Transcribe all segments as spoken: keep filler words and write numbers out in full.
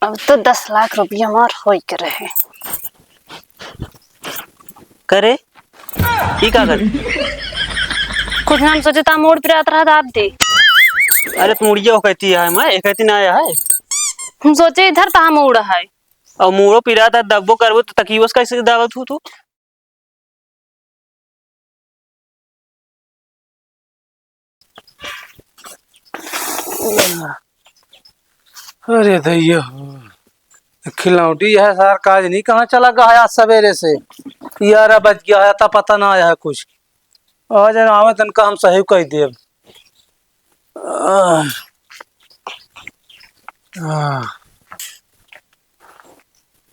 अब तो दस लाख रुपया हमार होई के रहे। करे? ई का करे? कुछ ना, हम सोचे त मूड़ पिरात रहा त आप दे। अरे, त मुड़िया हो कहती है, मैं एक कहती ना आया है। हम सोचे इधर त हम उड़ा है। और मूड़ो पिरात है, दब्बो करबो त तकियोस कैसे दावत हूँ तू? अरे दैया हो, खिलौटी है सार, काज नहीं कहाँ चला गया है आज सवेरे से। यारा बज गया है, ता पता ना आया है कुछ। आज आवे तनका हम सही कह देब। आह, आह।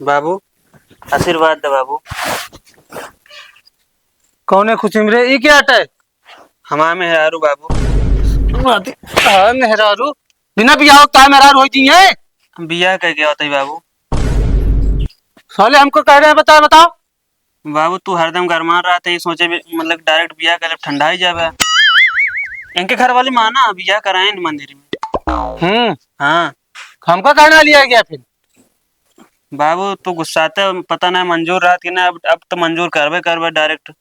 बाबू, आशीर्वाद दे बाबू। कौने खुशी में रे? ई क्या अटै? हमार मेहरारू बाबू। हाँ, मेहरारू? बिना बियाह का मेहरारू हो जी है? हम बियाह करके आवत है बाबू। साले हमको कह रहे हैं, बताओ, बताओ। बाबू, तू हरदम गरमान रहत है, सोचे भी, मतलब, direct बियाह कर लेब, ठंडा ही जाबे। इनके घर वाली माना, बियाह कराए न मंदिर में। हम्म। हाँ। हमका कहना लिया गया फिर? बाबू, तू गुस्साते, पता ना मंजूर रहत कि ना, अब, अब तो मंजूर करबे करबे direct।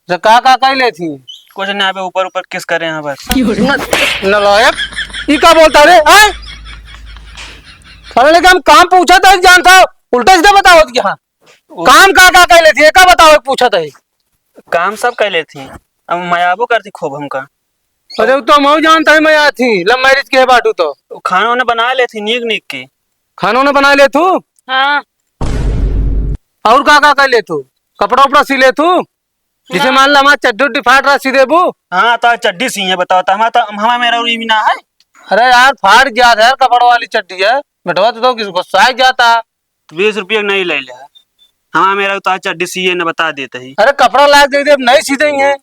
तो का, का कह लेती? कुछ ना, अबे ऊपर ऊपर kiss करे हैं बस। न-, नलायक, ई का बोलता रे? आय? साले के हम काम पूछा था, जानता, उल्टा सीधा बताओ कि हाँ। वो काम का, का कह लेती है? का बताओ, एक पूछा था। काम सब कह लेती। अब मयाबो करती खूब हमका। अरे, वो तो हम जानता है, मैं आती, love marriage के बाटू तो। वो खाना उन्हें बना लेती, नीक नीक के। खाना उन्हें बना ले तू? हाँ। और का, का कह ले तू? कपड़ा उपड़ा सी ले तू? जैसे ना। मान ला, हमारा चड्डी उड्डी फाट रहा, सी देबू? हाँ, तो चड्डी सी है, बताओ, तो हमारा, तो हमारा मेहरारू ई ना है। अरे यार, फाट गया था यार, कपड़ा वाली चड्डी है। बेटवा, तू तो किस गुस्सा जाता। तो बीस रुपया नहीं ले ले। हमारा मेहरारू तो आज चड्डी सीए न बता देते ही। अरे, कपड़ा लाके दे दे, अब नहीं सी देंगे।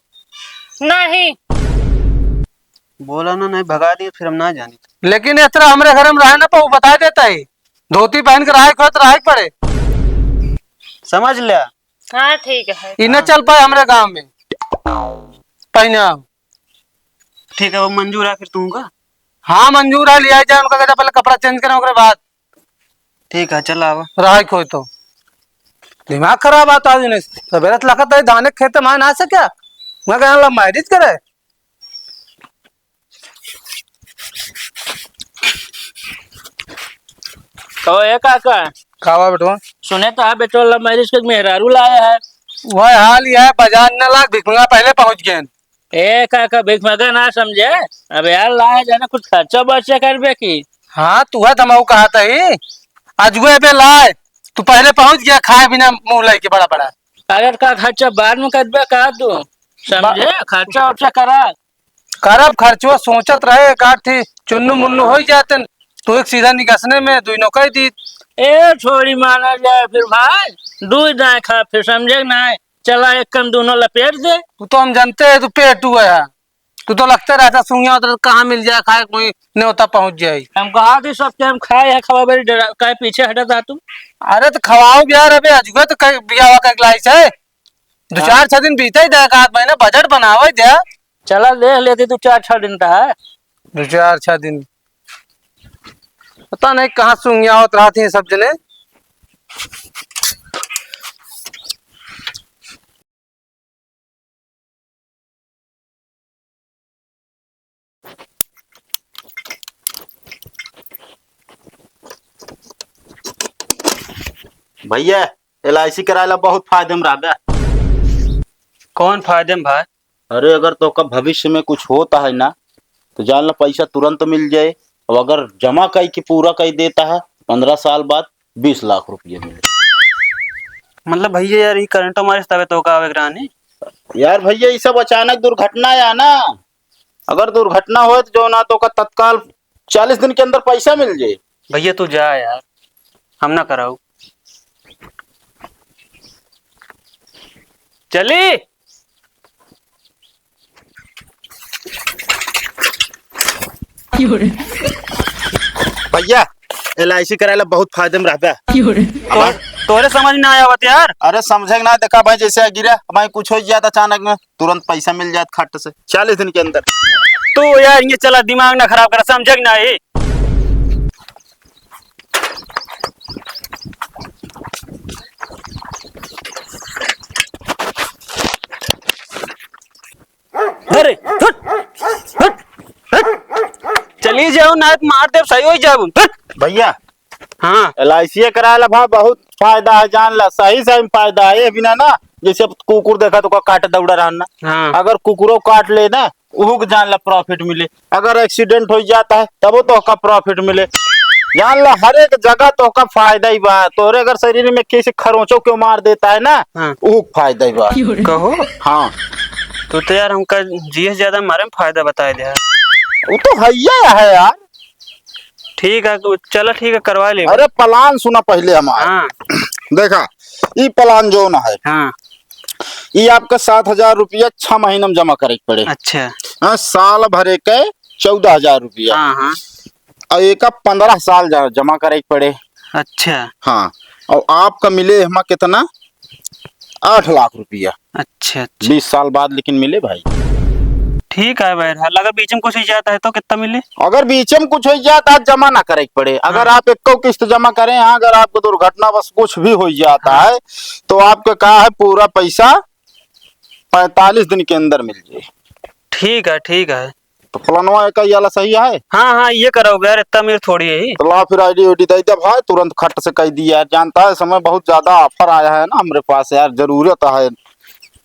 नहीं। बोला ना, नहीं भगा दिए, फिर हम ना जानी। लेकिन इस तरह हमरे घर में रहे ना, पऊ बता देता ही। धोती पहन के रहे के होत, रहे के पड़े। समझ लिया। हाँ, ठीक है। ई न हाँ। चल पाए हमरे गांव में। पहने आओ। ठीक है, वो मंजूर है फिर तुमका? हाँ, मंजूर है, लिया जाए उनका, कहते पहले कपड़ा change करें, ओकरे बाद। ठीक है, चल आवा। रहा कोई तो। दिमाग खराब आता है दिन, सवेरे से लखत है, धाने के खेते में ना से क्या? मैं कहा, love marriage करे? कहो, ए काका। का बा बेटवा? सुने तो है बेटवा, love marriage के मेहरारू लाए है। वह हाल यह है, बाजार न लाग, भिखमंगा पहले पहुंच गए। ए काका, भिखमंगा ना समझे। अब यार, लाए जाना, कुछ खर्चा बर्चा करबे की। हाँ, तू है धमाऊ कहा था ही। अजुए बे लाए, तू पहले पहुंच गया, खाए बिना मुंह लेके बड़ा बड़ा। अरे का खर्चा बाद में करबे का तू, समझे? बा- खर्चा उर्चा करा। करब खर्चवा, सोचत रहे, एक आध ठी चुन्नू मुन्नू हो जाते, तू एक सीधा निकसने में दुई नौ कह दी। ए, थोड़ी माना जाए फिर भाई, दूध दाए खा फिर, समझे कि नाहीं? चला एक कन दोनों लपेट दे। तू तो हम जानते हैं, तू पेटू है, तू तो लगते रहता सुंगिया उधर, कहाँ मिल जाए खाए, कोई न्योता पहुंच जाए। हम कहा थी सबके हम खाए हैं, खवा बड़ी डरा, काहे पीछे हटा था तू? अरे तो खवाओ भी यार, अबे अजुए तो कई बियाह का लाइस है, दो हाँ। चार छह दिन बीते ही दे, एक आध महीने budget बनावे दे। चला देख लेती दो चार छह दिन तो है। दो चार छह दिन। पता नहीं कहाँ सुंगिया होत रहती हैं सब जने। भैया, एल आई सी कराए ला बहुत फायदे में रहबे। कौन फायदे में भाई? अरे, अगर तोका भविष्य में कुछ होता है ना, तो जान ला पैसा तुरंत मिल जाए, और अगर जमा कई के पूरा कई देता है, पन्द्रह साल बाद बीस लाख रुपये मिले। मतलब भैया यार, ये करंट मारे तबे तोका आवे के रहनी। यार भैया, ये सब अचानक दुर्घटना है ना, अगर दुर्घटना होए तो जो ना तोका तत्काल चालीस दिन के अंदर पैसा मिल जाए। भैया तू जा यार, हम ना कराऊ। चली। भैया, एल आई सी कराए ला बहुत फायदे में रहबे। तोरे समझ ना आवत यार। अरे समझे ना, देखा भाई, जैसे गिरा भाई, कुछ हो जात अचानक में, तुरंत पैसा मिल जात खट से चालीस दिन के अंदर। तू यार ये चला, दिमाग ना खराब करा, समझे कि नाहीं? अरे, हट, हट, हट। चली जाओ, ना तो मार देब, सही हो जाओ। हट। भैया, हाँ। एल आई सी कराए ला भाई, बहुत फायदा है, जान ला, सही सही में फायदा है। ये बिना ना, जैसे अब कुकुर देखा तो ओका काट दौड़ा रहन ना, हाँ। अगर कुकुरो काट ले ना, उहू के जान ला profit मिले। अगर accident हो जाता है, तबो तो ओका profit मिले। जान ला, हर एक जगह तो ओका फायदा ही बा। तोरे अगर शरीर में किसी खरोंचो के मार देता है ना, हाँ। उहू के फायदा ही बा। कहो? हाँ। तू तो यार हमका जिए से ज्यादा मारे में फायदा बताए दे। वो तो हैया है यार। ठीक है, तो चला, ठीक है, करवा ले। अरे, plan सुना पहले हमारा। हाँ। देखा, ई plan जौन है, हाँ। ई आपका सात हजार रुपया छह महीना में जमा करे के पड़े। अच्छा। हाँ, साल भरे के चौदह हजार रुपया। हाँ, हाँ। और एका पन्द्रह साल जा-, जमा करे के पड़े। अच्छा। हाँ, और आपका मिले हमा कितना? आठ लाख रुपया। अच्छा, अच्छा। बीस साल बाद लेकिन मिले भाई। ठीक है भाई, अगर बीच में कुछ हो जाता है तो कितना मिले? अगर बीच में कुछ हो जाता है, जमा ना करे के पड़े। अगर हाँ। आप एको किस्त जमा करें, हाँ, अगर आपको दुर्घटनावश कुछ भी हो जाता हाँ। है, तो आपको का है, पूरा पैसा पैंतालीस दिन के अंदर मिल जाए। ठीक है, ठीक है। तो प्लानवा एका ये वाला सही है? हाँ, हाँ, ये कराओ यार, इतना अमीर थोड़ी है। तो ला फिर आई डी उडी दे दे भाई, तुरंत खट से कह दिया यार, जानता है समय बहुत ज्यादा offer आया है ना हमरे पास यार, जरूरत है।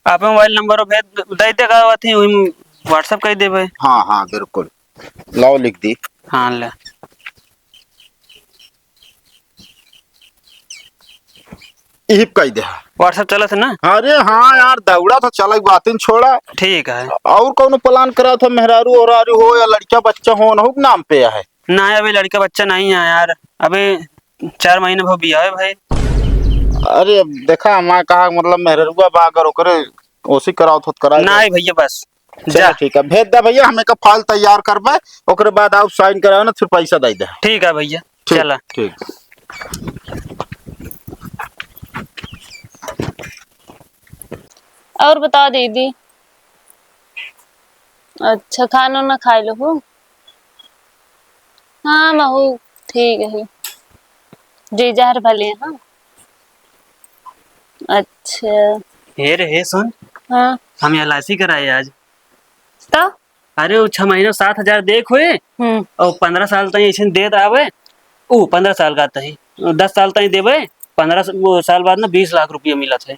आप मोबाइल नंबर भेज दे देगा, अथी वही WhatsApp कर देबे। हाँ, हाँ, बिल्कुल, लाओ लिख दी। हाँ, ले। इही पे कह दे। WhatsApp चलत है ना? अरे हाँ यार, दौड़ा तो चलक बातिन छोड़ा। ठीक है। और कौनो plan करा था, मेहरारू ओहरारू हो या लड़का बच्चा हो, उनहू के नाम पे है? ना, अभी लड़का बच्चा नहीं है यार, अभी चार महीने भर बियाह है भाई। अरे अब देखा, मैं कहा मतलब मेहररुआ बा, अगर ओकरे ओसी कराओ तो कराई दे। नहीं भैया, बस चलो जा। ठीक है, भेज दे भैया, हम एक file तैयार करबे, ओकरे बाद आप sign कराओ ना, फिर पैसा दे दे। ठीक है भैया, ठीक, चला। ठीक। और बताओ दीदी, अच्छा खाना ना खाए लो हो? हाँ, महू ठीक है। जीजा हर भले हैं? अच्छा। हे रे, हे सुन। हाँ। हम एल आई सी कराए आज। तो? अरे, वो छह महीना सात हजार देख हुए, हम्म। और पन्द्रह साल तक ऐसे देत आवे, ऊ पन्द्रह साल का तही, दस साल तक देवे, पन्द्रह स-, वो साल बाद ना बीस लाख रुपया मिलत है।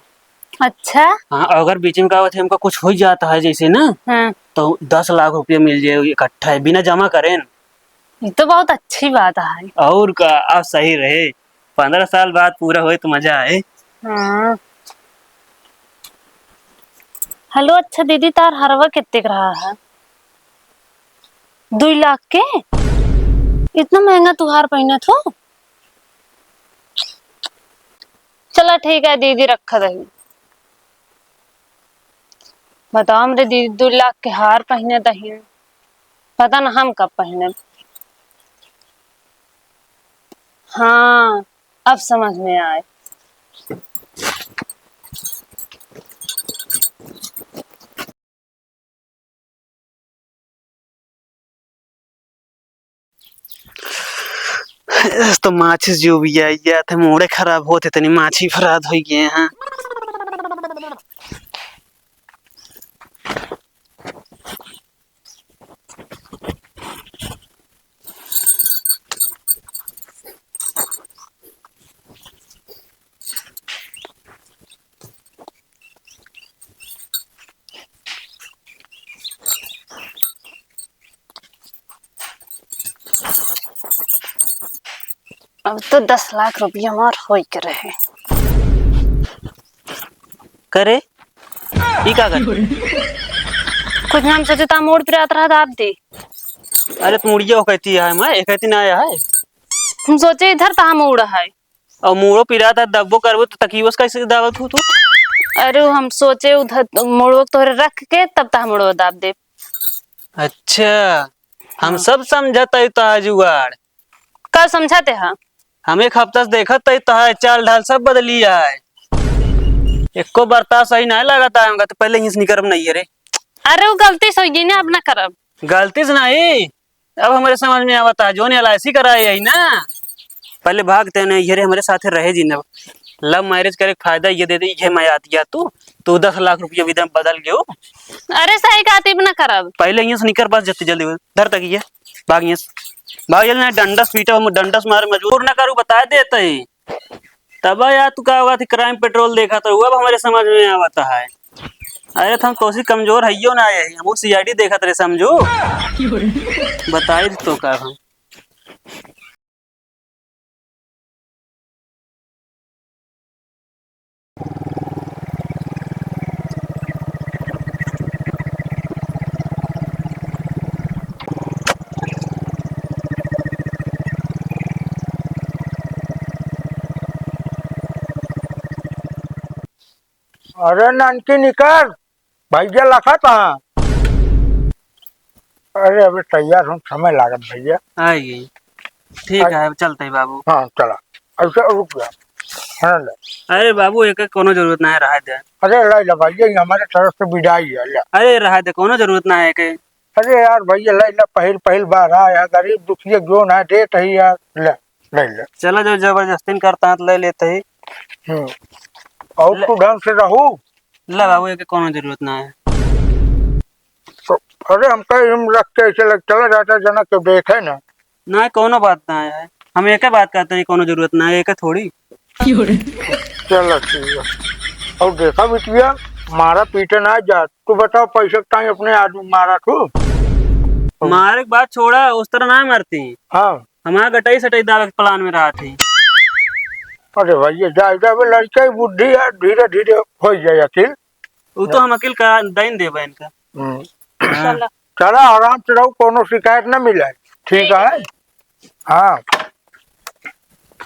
अच्छा। हाँ, अगर बीच में का होत है, हमका कुछ हो जाता है जैसे ना, हाँ। तो दस लाख रुपया मिल जाए इकट्ठा है, बिना जमा करें। ये तो बहुत अच्छी बात है। और का, अब सही रहे, पन्द्रह साल बाद पूरा होए तो मजा आए। हाँ। हेलो, अच्छा दीदी, तार हरवा कितने का रहा है? दुई लाख के? इतना महंगा तू हार पहिनत हो? चला ठीक है दीदी, रख दही। बताओ हमरे दीदी, दुई लाख के हार पहिने दही, पता ना हम कब पहिने। हाँ, अब समझ में आए। तो माछी जो भी आई जात है, मूड़े खराब होत है, तनी माछी फराद हो गए हैं। अब तो दस लाख रुपया हमार होई के रहे। करे, ई का करे? कुछ ना, हम सोचे ता मूड़ पिरात रहा था आप दी। अरे, तो मुड़िया हो कहती है, मैं एक कहती ना आया है। हम सोचे इधर ता मूड़ है। और मूड़ो पिरात है, दबो करबो तो तकियोस कैसे दाबत हो तू? अरे, हम सोचे उधर मूड़ो तोहरे रख के तब ता मूड़ो दाब दे। अच्छा, हम हाँ। सब समझत है तोहार जुगाड़। का समझत है? हम एक हफ्ता से देखत है तोहार चाल ढाल सब बदली है। एको बर्ताव सही नहीं लागत है हमका, तो पहले यहीं से निकरब नहीं है रे। अरे वो गलती से होई गई ना, अब ना करब। गलती से नहीं, अब हमरे समझ में आवत है, जोन एल आई सी कराए आई ना, पहले भागते नहीं, ये रे हमरे साथे रहे जी ना। Love marriage करे के फायदा ये दे दे, ये मैं आती तू, तू दस लाख रुपया भी दम बदल गयो। अरे सही कहती, अपना करब। पहिले इहाँ से निकर बस जल्दी जल्दी, धर तकिया, भाग इहाँ से, भाग जल्दी, नहीं डंडस पीटे, हम डंडस मारे मजबूर ना करू, बता देते ही। तब यार तू का होगा थी crime patrol देखा तो हुआ, अब हमरे समझ में आवता है। अरे तो हम तो सी कमजोर हइयो ना है, हम सीआईडी देखत रहे समझू। बताई तो का हम। अरे नानकी निकर, भैया लखा कहाँ? अरे अबे तैयार हो, समय लागत भैया। आइए। ठीक आइ- है, चलते हैं बाबू। हाँ, चला। ऐसे रुक जा। हाँ, ले। अरे बाबू, एके कोनो जरूरत ना है, रहा दे। अरे ला, ला भैया, ये हमारे तरफ से विदाई है, ले। अरे रहा दे, कोनो जरूरत ना है एके। अरे यार भैया, ले, ले, पहिल, पहिल बार आया, गरीब दुखिया जो ना देत ही यार, ले, ले, ले। चला, जो जबरदस्ती करता है, तो ले लेते ही। हम्म। और ले। तू ढंग से रहू। ले बाबू, एके कोनो जरूरत ना है। तो, अरे, हमका इम रख के ऐसे लग चला जाता, जना के देखे ना। ना, कोनो बात ना है, हम एके बात कहते हैं, कोनो जरूरत ना है, एके थोड़ी। चलो, ठीक है। और देखा बिटिया, मारा पीटे ना जा, तू बताओ, पैसे के टाइम अपने आदमी मारा तू? मारे के बात छोड़ा, उस तरह ना मारती। हाँ। हमारा गटाई सटाई दावे के प्लान में रहा थी। अरे भैया, जा, जा, बे लड़का ही बुद्धि है, धीरे धीरे हो जाए अकिल। वो तो हम अकिल का दाइन देबे इनका। हम्म। हाँ। चला, आराम से रहो, कोनो शिकायत ना मिले। ठीक है? हाँ।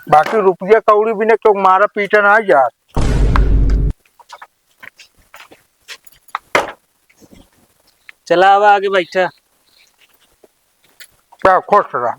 बाकी रुपया कौड़ी बिना क्यों मारा पीटा ना यार। चला, आवा आगे बैठा। क्या खुश रहा।